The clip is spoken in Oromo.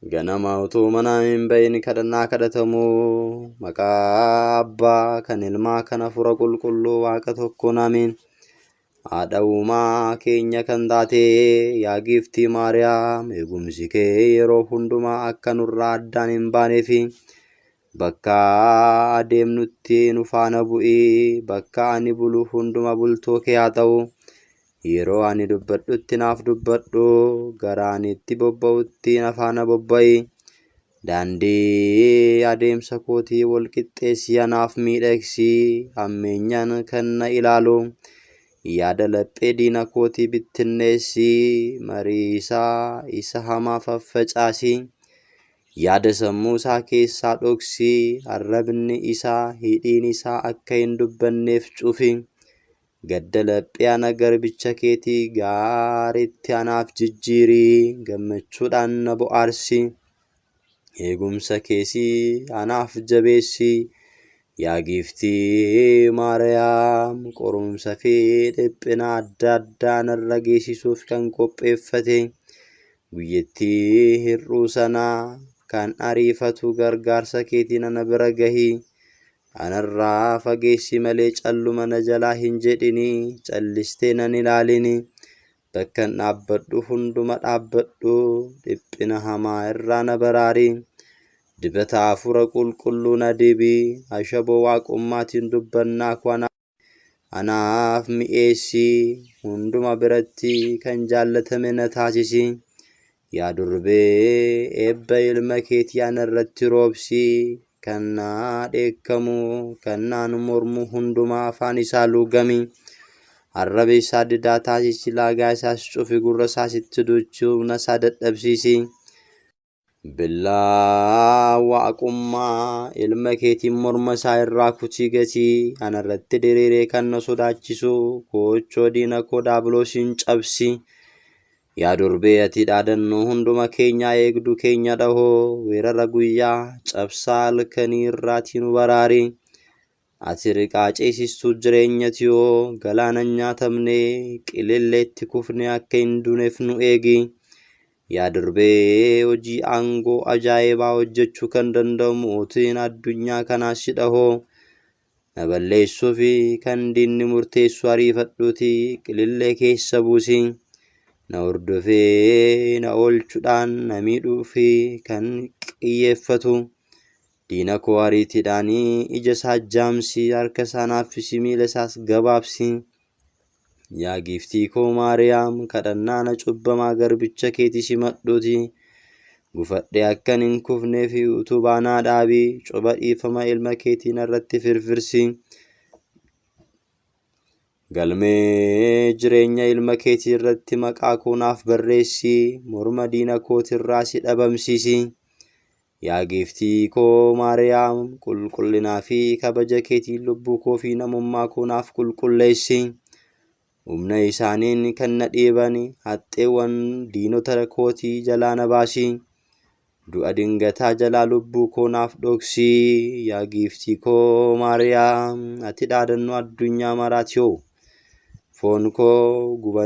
Ganama utuu manaa hin bahin kadhannaa kadhatamu maqaa Abbaa kan Ilmaa kan Hafuura Qulqulluu Waaqa tokkoon ameen. Haadha uumaa keenya kan taate yaa giiftii Maariyaam eegumsi kee yeroo hundumaa akka nurraa addaan hin baaneefi bakka adeemnutti nu faana bu'i, bakka ani bulu hunduma bultoo kee haa ta'u. Yeroo ani dubbadhutti naaf dubbadhu, gara ani itti bobba'utti na faana bobba'i. Daandii adeemsa kootii wal qixxeessii anaaf miidhagsi, hammeenyaan kan na ilaalu. Yaada laphee diina kootii bittinneessi, marii isaa isa hamaa faffacaasi. Yaada sammuu isaa keessaa dhoksi, arrabni isaa hidhiin isaa akka hin dubbanneef cufi. Gadda laphee ana garbicha keetii gaariitti anaaf jijjiiri, gammachuudhaan na bo'aarsi. Eegumsa kees anaaf jabeessi. Yaa giiftii Maariyaam, qorumsa fi dhiphina adda addaa narra geessisuuf kan qopheeffate, guyyattii hir'uu sana kan ariifatu gargaarsa keetiin ana bira gahi. Anarraa fageessi malee calluma na jalaa hin jedhini, callistee nan ilaalini. Bakkan dhaabbadhu hunduma dhaabbadhu, dhiphina hamaa irraa na baraari. Dibata hafuura qulqulluu na dibi, ashaboo waaqummaatiin dubbannaa koo anaaf mi'eessi, hunduma biratti kan jaallatame na taasisi. Yaa durbee eebba ilma keetii ana irratti roobsi, kan na dheekkamu, kan naan mormu hundumaa afaan isaa luugami. Arraba isaa didaa taasisi, laagaa isaas cufi, gurra isaas itti duuchi, humna isaa dadhabsiisi. Billaa waaqummaa ilma keetiin morma isaa irraa kutii gatii, ana irratti diriiree kan na sodaachisu, koochoo diina koo daabiloosiin cabsi. Yaa durbee ati dhaadannoo hunduma keenyaa eegdu keenya dhahoo, weerara guyyaa, cabsaa halkanii irraatii nu baraari. Ati riqaa ceesistuu jireenyatiyoo, galaana hin nyaatamne, qililleetti kufne akka hin duuneef nu eegi. Yaa durbee hojii aangoo ajaa'ibaa hojjechuu kan danda'u mootiin addunyaa kanaa si dhahoo. Na balleessuu fi kan diinni murteessu ariifadhuutii qilillee keessa buusi. Na hordofee na oolchuudhaan na miidhuu fi kan qiyyeeffatu. Diina koo ariitiidhaan ija isaa jaamsi, harka isaa naaffisi, miila isaas gabaabsi. Yaa giiftii koo Maariyaam, kadhannaa ana cubbamaa garbicha keetii simadhuuti. Gufadhee akkan hin kufneef utubaa naa dhaabi, coba dhiifama ilma keetii narratti firfirsi. Galmee jireenya ilma keetii irratti maqaa koo naaf barreessi, morma diina kootirraa si dhabamsiisi. Yaa giiftii koo Maariyaam, qulqullinaa fi kabaja keetiin lubbuu koo fi namummaa koo naaf qulqulleessi. Humna isaaniin kan na dhiiban haxxeewwan diinota kootii jalaa na baasi. Du'a dingataa jalaa lubbuu koo naaf dhoksi. Yaa giiftii koo Maariyaam, ati dhaadannoo addunyaa maraatiyoo. Foon koo guba.